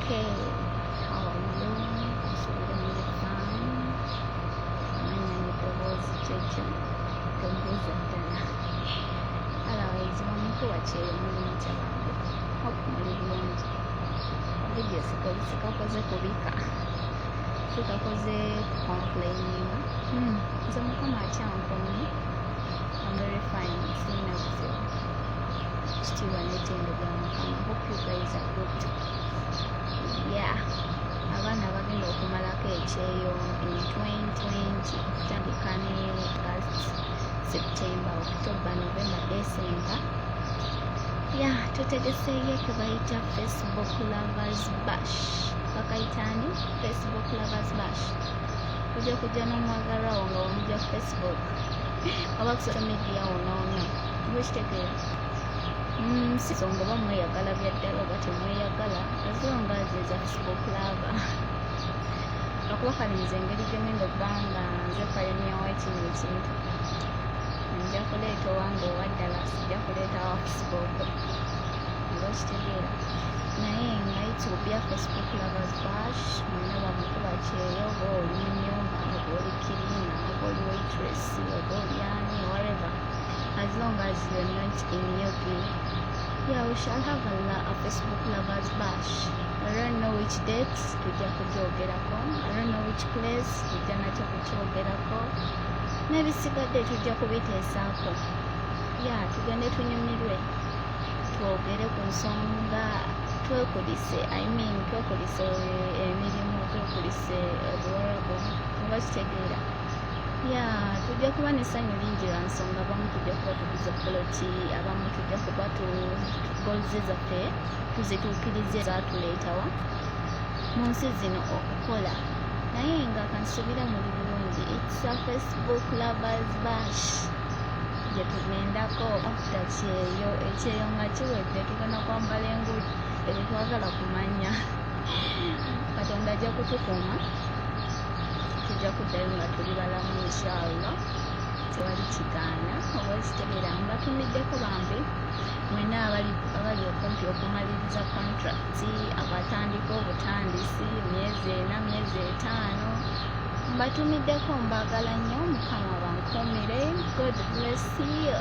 Okay, how are you? Nsuubira muli fine. Amannya n'eddoboozi kyekyo, tombuuza ddala. Otherwise bamukuba kyeyo, muli mutya bange? Hope muli bulungi. Video sikakoze kubika, sikakoze complaining. Nze Mukama akyankomye, I'm very fine, sirina buzibu. Kitiibwa n'ettendo bya Mukama. Hope you guys are good. Yeah, abaana bagenda okumalako ekyeyo in 2020, okutandika ne August, September, October, November, December. Yeah, tutegeseeyo ke bayita Facebook Lovers Bash. Bakayitaani? Facebook Lovers Bash. Ojja kujja n'omwagalwa wo nga wamujja ku Facebook oba ku social media wonawona, gwekitegeera. Si songa oba mweyagala bya ddala oba temweyagala, as long as eza Facebook lover. Lwakuba kale nze engeri gye ngenda okuba nga nze pioneer wa kino ekintu, nja kuleeta owange owa ddala, sijja kuleeta wa Facebook, oba okitegeera. Naye nga it will be a Facebook Lovers Bash. Mwena bamukuba kyeyo, oba oli mu nyumba, oba oli cleaner, oba oli waitress, oba oli ani, whatever, as long as you're not in UG. Yeah, we shall have a Facebook Lovers Bash. I don't know which date, tujja kugyogerako. I don't know which place, tujja nakyo kukyogerako. N'ebisigadde tujja kubiteesaako. Yeah, tugende tunyumirwe, twogere ku nsonga, twekulise, I mean twekulise emirimu, twekulise obuwarabu, oba kitegeera. Yeah, tujja kuba n'essanyu lingi lwa nsonga abamu tujja kuba tuguze poloti, abamu tujja kuba tu goals zaffe tuzituukirize zatuleetawa mu nsi zino okukola. Naye nga kansuubira muli bulungi. It's a Facebook Lovers Bash gye tugendako after kyeyo. Ekyeyo nga kiwedde, tugenda kwambala enguli. Ebyo twagala kumanya, Katonda ajja kutukuuma, tujja kuddayo nga tuli balamu, inshallah, tewali kigaana, oba kitegeera. Mbatumiddeko bambi mwena abali okumpi okumaliriza contract, abatandika obutandisi, myezi 4, myezi 5, mbatumiddeko. Mbaagala nnyo, Mukama bankuumire. God bless you.